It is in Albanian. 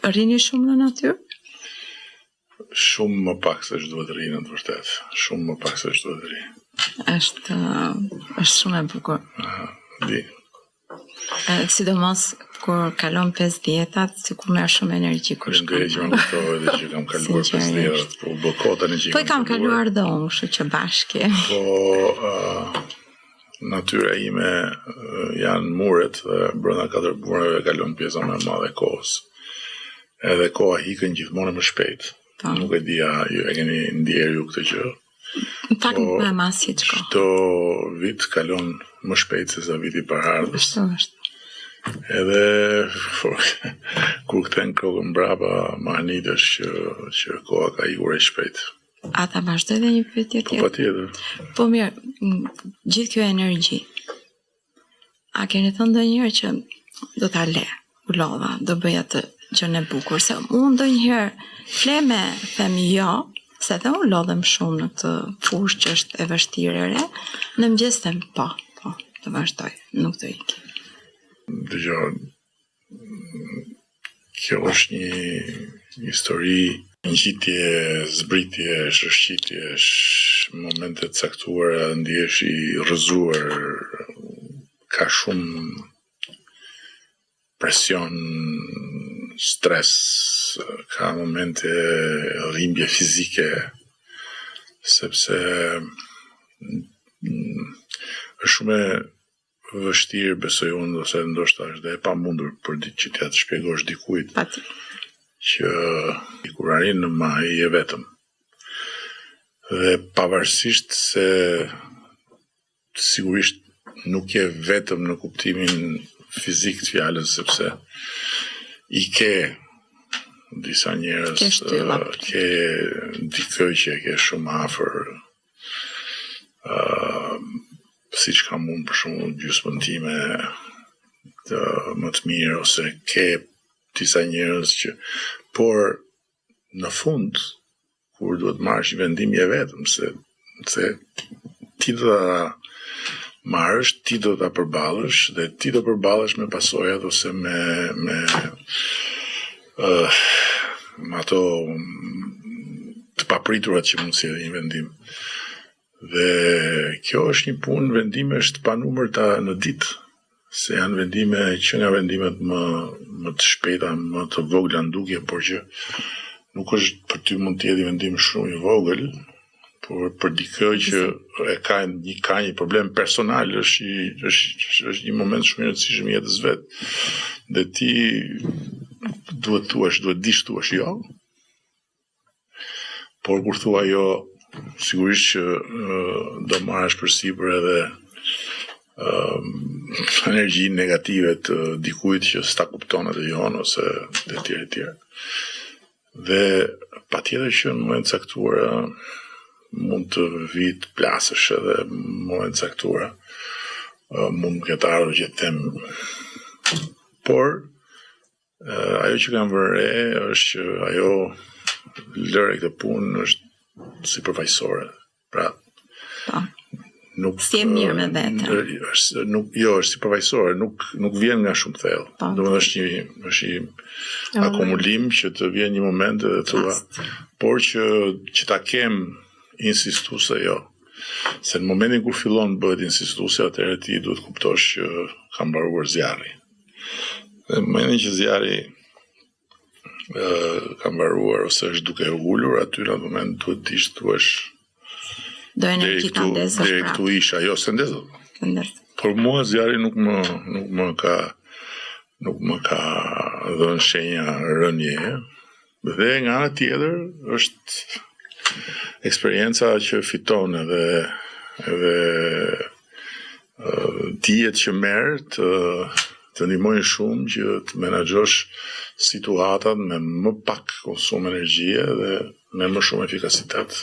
Rrini shumë në natyrë? Shumë më pak se ç'duhet rri në të vërtetë. Shumë më pak se ç'duhet rri. Është është shumë e bukur. Aha, di. Sidomos kur kalon 50-at, sikur merr shumë energji kur shkon. Faleminderit që më kujtove dhe që kam kaluar 50-at, po u bë kohë tani që Po i kam kaluar dhe unë, kështu që bashkë jemi. Po uh, natyra ime janë muret dhe brenda katër mureve kalon pjesa më e madhe e kohës. Edhe koha ikën gjithmonë më shpejt. Po. Nuk e di a ju e keni ndjerë ju këtë gjë. Në fakt nuk po e mas hiç kohë. Çdo vit kalon më shpejt se sa viti paraardhës. Ashtu është. Edhe po, kur kthen kokën mbrapa, mahnitesh që që koha ka ikur aq shpejt. A ta vazhdoj edhe një pyetje po, tjetër? Po patjetër. Po mirë, gjithë kjo energji. A keni thënë ndonjëherë që do ta le, u lodha, do bëj atë gjënë e bukur, se unë ndonjëherë fle me them jo, se edhe unë lodhem shumë në këtë fushë që është e vështirë e re, në mëngjes them po, po, do vazhdoj, nuk do iki. Dëgjo, Kjo është një histori ngjitje, zbritje, shëshqitje, momente të caktuara ndihesh i rrëzuar, ka shumë presion, stres, ka momente dhimbje fizike, sepse është shumë e vështirë besoj unë ose ndoshta është dhe e pamundur për ditë që t'ia të shpjegosh dikujt që kur arrin në majë je vetëm. Dhe pavarësisht se sigurisht nuk je vetëm në kuptimin fizik të fjalës sepse i ke disa njerëz ke, ke dikë që e ke shumë afër uh, siç kam unë për shembull gjysmën time të më të mirë ose ke disa njerëz që por në fund kur duhet të marrësh një vendim je vetëm se se ti do ta marrësh, ti do ta përballësh dhe ti do përballesh me pasojat ose me me uh, me ato të papriturat që mund të sjellë një vendim. Dhe kjo është një punë vendimesh të panumërta në ditë, se janë vendime që nga vendimet më më të shpejta, më të vogla në dukje, por që nuk është për ty mund të jetë një vendim shumë i vogël, por për dikë që e ka një ka një problem personal, është një është është një moment shumë i rëndësishëm i jetës vet. Dhe ti duhet thuash, duhet dish thuash jo, Por kur thua jo, sigurisht që do marrësh përsipër edhe energjinë negative të dikujt që s'ta kupton atë jonë ose të tjerë të tjerë. Dhe patjetër që në moment të caktuara mund të vijë të plasësh edhe në moment të caktuara mund të ketë ardhur që të them por Ajo që kam vënë re është që ajo lëre këtë punë është sipërfaqësore. Pra, po. nuk s'je mirë me veten. Është nuk jo, është sipërfaqësore, nuk nuk vjen nga shumë thellë. Po. Domethënë është një është një jo, akumulim që të vjen një moment edhe thua, por që që ta kem insistuese jo. Se në momentin kur fillon bëhet insistuese, atëherë ti duhet të kuptosh që ka mbaruar zjarri. Dhe në momentin që zjarri ka mbaruar ose është duke u ulur, aty në atë moment duhet të dish të thuash do energji ta ndezësh deri këtu isha, jo s'e ndez. Por mua zjarri nuk më nuk më ka nuk më ka dhënë shenja rënie. Dhe nga ana tjetër është eksperienca që fiton edhe edhe dijet që merr të të ndihmojnë shumë që të menaxhosh situatat me më pak konsum energjie dhe me më shumë efikasitet.